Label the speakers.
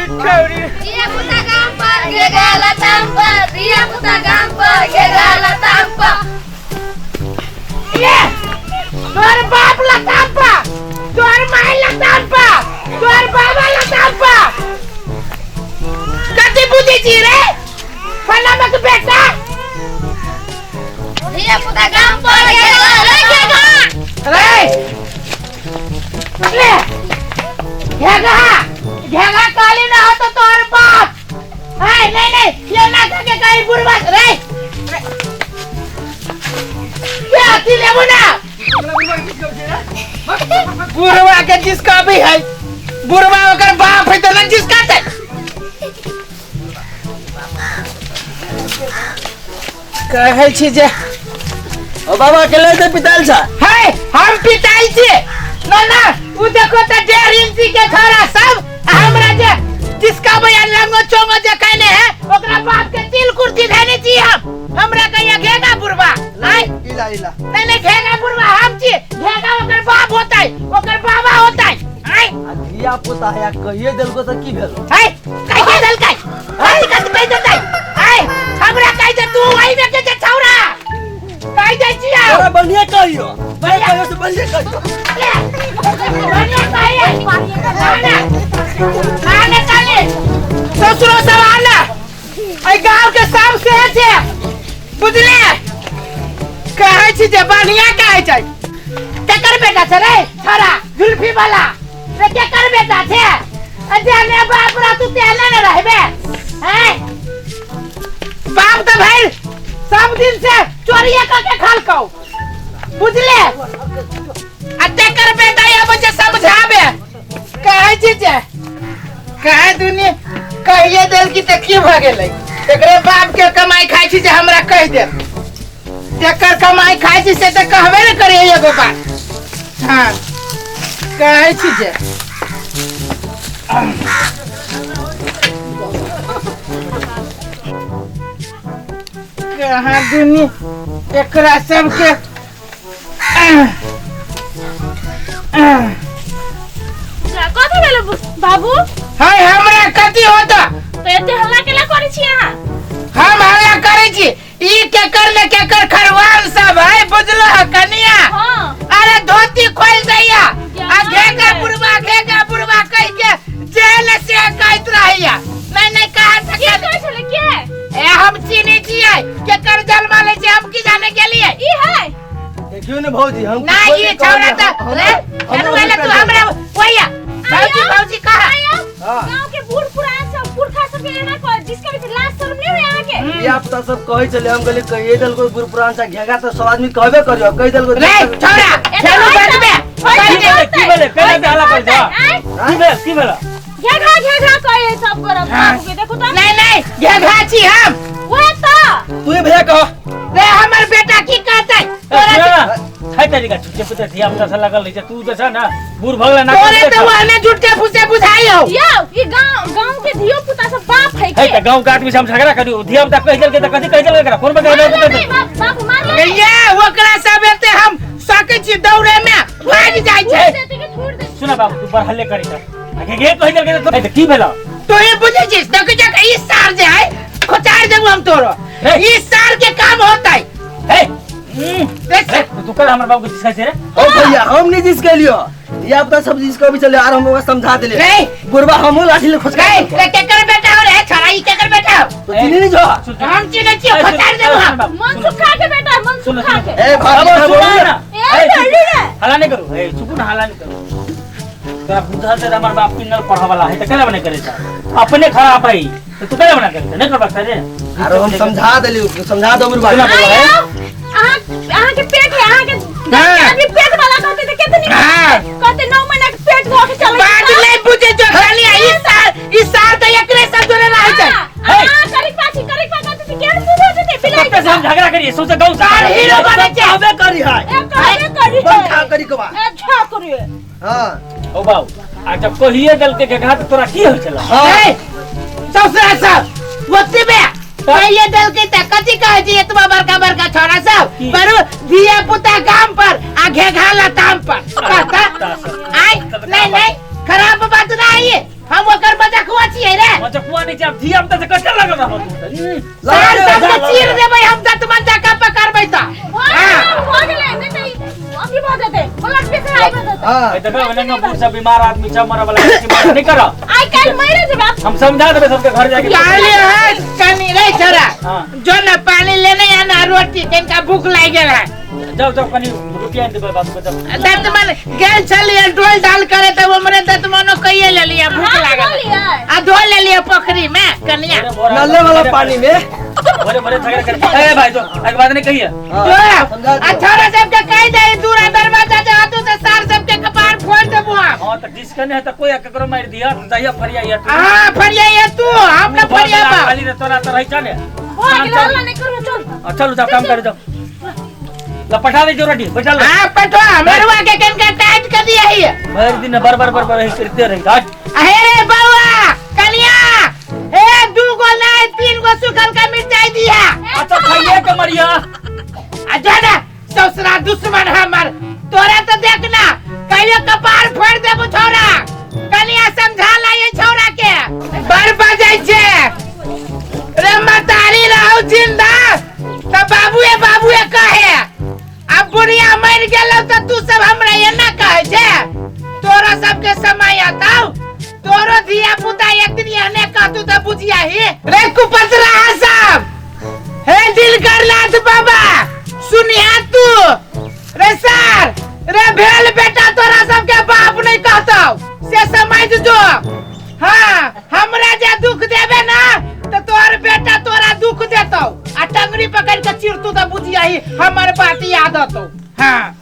Speaker 1: छौरी।
Speaker 2: धिया पुता गाम पर घेघा लताम पर, धिया पुता गाम पर घेघा लताम पर।
Speaker 1: ये तोहर बाप लताम पा, तोहर माय लताम पा, तोहर बाबा लताम पा। कथी बुझै छी रे फलाना के बेटा?
Speaker 2: धिया पुता गाम पर घेघा रे घेघा।
Speaker 1: रे ले घेघा घेघा काली ना हो तो तोहर बाप हाय। नहीं नहीं, ये ना के कहीं बुरबा रे ये अथी लेबो ना बुढ़वा के जिसका भी है, बुढ़वा ओकर बाप है तो ना जिसका ते कहै छी जे
Speaker 3: ओ बाबा के ले पिताल छ।
Speaker 1: है हम पिताल छी ना ना उ देखो त 1.5 इंची के छोरा सब हमरा जे जिसका भैया लंगो चोंगो जे कहने है ओकरा बाप के तिल कुर्ती धैने छी हम। हमरा कहिया घेगा बुढ़वा नहीं
Speaker 3: इला इला
Speaker 1: नहीं नहीं घेगा बुढ़वा हम छी, घेगा ओकर बाप होता है ओकर बाबा होता है। आय
Speaker 3: आ धिया पुता है कहिए देलको त की भेलो?
Speaker 1: है कहिए देलकै कथि कथि कहि देतै? आय हमरा कहि दे तू वही में के छौरा कहि दै छी।
Speaker 3: तोरा बढ़िया कहियो, बढ़िया कहियो से बढ़िया कहियो।
Speaker 1: बढ़िया कहिए आना आना काले ससुरो सब आना। एहि गांव के सब से छै बुझले। कहै छी जे बढ़िया कहै छै। केकर बेटा छै रे छोरा जुल्फी वाला रे? केकर बेटा छै? जेने बाप रा तू तेने ने रहबे हैं। बाप तऽ भरि सब दिन से चोरिया करके खालकौ बुझले। आ तेकर बेटा आबै छै समझाबे। कहै छी जे कहे दुनी कहिए देल की तऽ की भऽ गेलै? एकरे बाप के कमाई खाइ छी जे हमरा कहि देल। तेकर कमाई खाइ छी से तऽ कहबे ने करे एगो बात। हाँ कहै छी जे कहाँ दुनी एकरा सबके
Speaker 4: कथी भेल बाबू?
Speaker 1: हाय हमरा कथी होता?
Speaker 4: तो एते हल्ला केला करै छी अहाँ?
Speaker 1: हम हल्ला करै छी ई केकर ने केकर खरवाल सब है बुझलो है कनिया?
Speaker 4: हां।
Speaker 1: अरे धोती खोल दैया आ घेगा बुढ़वा घेगा बुढ़वा कह के जेल से कहत रहैया। नहीं नहीं कहा
Speaker 4: के
Speaker 1: सके
Speaker 4: कहै छलै के?
Speaker 1: ए हम चीनी छियै केकर जन्म लै छै हम की जाने के लिए
Speaker 4: ई है
Speaker 3: देखियो ने भौजी हम
Speaker 1: ना ये छौरा त रे चल तू हमरा ओया भौजी भौजी कहा।
Speaker 3: हां
Speaker 4: गांव के बूढ़ पुरान सब पुरखा सब के एना कह जिसका भी लाज शर्म नहीं होय अहाँ के।
Speaker 3: ये आप तो सब कहै छले हम कहली कहिए देलको बूढ़ पुरान से घेगा तो सब आदमी कहबे करियो कहि देलको
Speaker 1: रे छौरा चलू बचबे
Speaker 5: की भेलै? केना के हल्ला करै छह? की भेल की भेल?
Speaker 4: घेघा घेघा कहे सब करब बाबू के देखो त।
Speaker 1: नहीं नहीं घेघा छी हम।
Speaker 4: वह त
Speaker 3: तू ही भैया कह
Speaker 1: रे हमर बेटा की कहतै? तोरा
Speaker 5: है तरीका छुट्टे पुते धिया पुता से लगल रहै छै तू जे छ ना बूढ़ भऽ गेलै ना
Speaker 1: तोरे तो ओहने झूठे फूसे बुझाई हो।
Speaker 4: यौ ई गांव गांव के धियो पुता सब बाप है
Speaker 5: है
Speaker 4: के
Speaker 5: त गांव के आदमी से हम झगड़ा करियो धिया पुता कहि देलकै त कथी कहि देलकै एकरा कोन बता
Speaker 4: मारले नहीं बाप बाबू मारले नहीं।
Speaker 1: ये ओकरा सब एते हम सकै छी दौड़े में भागि जाइ छै।
Speaker 4: छोड़ देते के छोड़ दे।
Speaker 5: सुन बाबू तू बड़ हल्ले करै छ आ घे कहि देलकै त की भेल?
Speaker 1: तू ही बुझै छिस देखै छ ई सार जे है खोचार देबो हम तोरो। ई सार के काम होतै।
Speaker 5: हे
Speaker 1: देख
Speaker 5: तू कल हमर बाबू के जिसका छै रे?
Speaker 3: ओ भैया हम नहीं जिसके लियो धिया पुता सब जिसको भी चले आर हम ओकरा समझा देले।
Speaker 1: रे
Speaker 3: बुढ़वा हमहू लाठी ले खोचका
Speaker 1: रे रे केकर बेटा हो रे छड़ा? ई केकर बेटा हो?
Speaker 3: तो चिन्ही नहीं छो?
Speaker 1: हम चिन्है छियै खोचार देबो हम।
Speaker 4: मन सुखा के बेटा मन सुखा के।
Speaker 3: ए भाभी
Speaker 5: बाबू
Speaker 3: बोलू
Speaker 5: सुन
Speaker 3: ना।
Speaker 5: ना।
Speaker 4: ए चलू रे
Speaker 5: हल्ला नहीं करू ए चुप ना हल्ला नहीं करू। तोरा बुझल छै हमर बाप पिनल पढ़ वाला है त केना बने करे छ अपने खराब है त तू केना बना करे नहीं करबाक रे?
Speaker 3: आरो हम समझा देली समझा दो बुढ़वा।
Speaker 5: सुना बोला है
Speaker 4: अहाँ अहाँ के पेट है अहाँ के आदमी पेट वाला कहते त केतनी कहते 9 महीना के पेट धो के चले
Speaker 1: बात नहीं बुझे जो खाली ई सार त एकरे सब जोरे रहै छै।
Speaker 4: अहाँ करी पाछी करी पा कहते त केहन मुंह हो जेते बिलाई
Speaker 5: कते से हम झगड़ा करिए सोचे गांव से
Speaker 1: सार हीरो बने छै।
Speaker 3: कहबे करी है
Speaker 4: ए कहबे करी
Speaker 3: बन खा करी के बा।
Speaker 4: अच्छा करी।
Speaker 3: हां
Speaker 5: ओ बाबू आ जब कहिए देलकै के घात तोरा की होइ छला?
Speaker 1: ए ससुरा सब ओतबे कहिए देलकै त कथी कहै छी एतबा बड़का बड़का छोरा सब बरु धिया पुता गाम पर आ घेघा लताम पर कहता। आय नहीं नहीं खराब बात नहीं है हम ओकर मजाक हुआ छियै
Speaker 5: मजकुआ नहीं छै, आब धिया पुता से कते लागल रहब तू?
Speaker 1: सार सबके चीर देबै हम, दतमन जाके पकड़बै तऽ।
Speaker 4: भऽ गेलै, नहि तऽ ई अथी भऽ जेतै, ब्लड प्रेशर हाई भऽ जेतै।
Speaker 3: हाँ।
Speaker 5: ए देखो, ओने बूढ़ सब बीमार आदमी छै, मरऽ वाला छै, मार नहीं करऽ।
Speaker 4: आइ काल्हि मरि जेबै आब।
Speaker 5: हम समझा देबै सबके घर जाके।
Speaker 1: पानी है कनी रे छोरा।
Speaker 5: हाँ।
Speaker 1: जो न पानी लेने आना, रोटी कनिका भूख लागि गेल है।
Speaker 5: जाओ जाओ, कनी रोटी आनि देबै बाबू के, जाओ।
Speaker 1: दतमन गेल छलियै डोल डाल करे तऽ उमरे दतमनो कइये लेलियै, भूख
Speaker 4: हाथ
Speaker 1: लागल।
Speaker 4: धो लियै।
Speaker 1: आ धो लेलियै पोखरी में कनिया।
Speaker 3: नल्ले वाला पानी में।
Speaker 5: भोरे भोरे झगड़ा कर। ए भाई, जो एक बात नहीं कही है।
Speaker 3: हाँ,
Speaker 1: जो
Speaker 3: समझा
Speaker 1: आ
Speaker 3: दियो।
Speaker 1: छोरा सबके कहि दे दूरा दरवाजा जे हाथू से सार सबके कपार फोड़ देबो हम।
Speaker 5: हां, तो जिसके नहीं है तो कोई ककरो मार दिया तो जाइए फरिया ये तू।
Speaker 1: हाँ, फरिया तू, हम न फरिया बा।
Speaker 5: खाली रे तोरा तो रही चले।
Speaker 4: भऽ गेलै, हल्ला नहि करू, चल।
Speaker 5: हाँ, चलो जाओ, काम कर जाओ। ला पठा दे जो रोटी बैठा लो।
Speaker 1: हाँ पठवा, मरुआ के कनका टाइट कर दिया ही।
Speaker 5: भर दिन बर बर बर बर करते रही हट।
Speaker 1: अहे रे बउआ कनिया, हे दू गो नहीं तीन गो सुखल का मिर्चाई दिया।
Speaker 5: अच्छा खाइए के मरिया।
Speaker 1: आ जा ना ससुरा दुश्मन हमर, तोरा तो देखना कहियो कपार फोड़ देबो छोरा। कनिया समझा ला ये छोरा के, बर बजै छे रे मतारी रहू जिंदा त बाबूए बाबूए कहे, अब बुढ़िया मर गेलो त तू सब हमरा एना कहे छे। तोरा सबके समय आता, तोरो धिया पुता एक दिन एने कहतू त बुझिया ही रे कुपतरा सब। हे दिल करनाथ बाबा सुनिया तू रे सर रे भेल बेटा, तोरा सबके बाप नहीं कहतौ से समझ जो। हाँ हमरा जे दुख देबे ना तो तोहर बेटा तोरा दुख देतौ आ टंगरी पकड़ के चिरतू त बुझिया ही हमर बात याद अतौ। हाँ।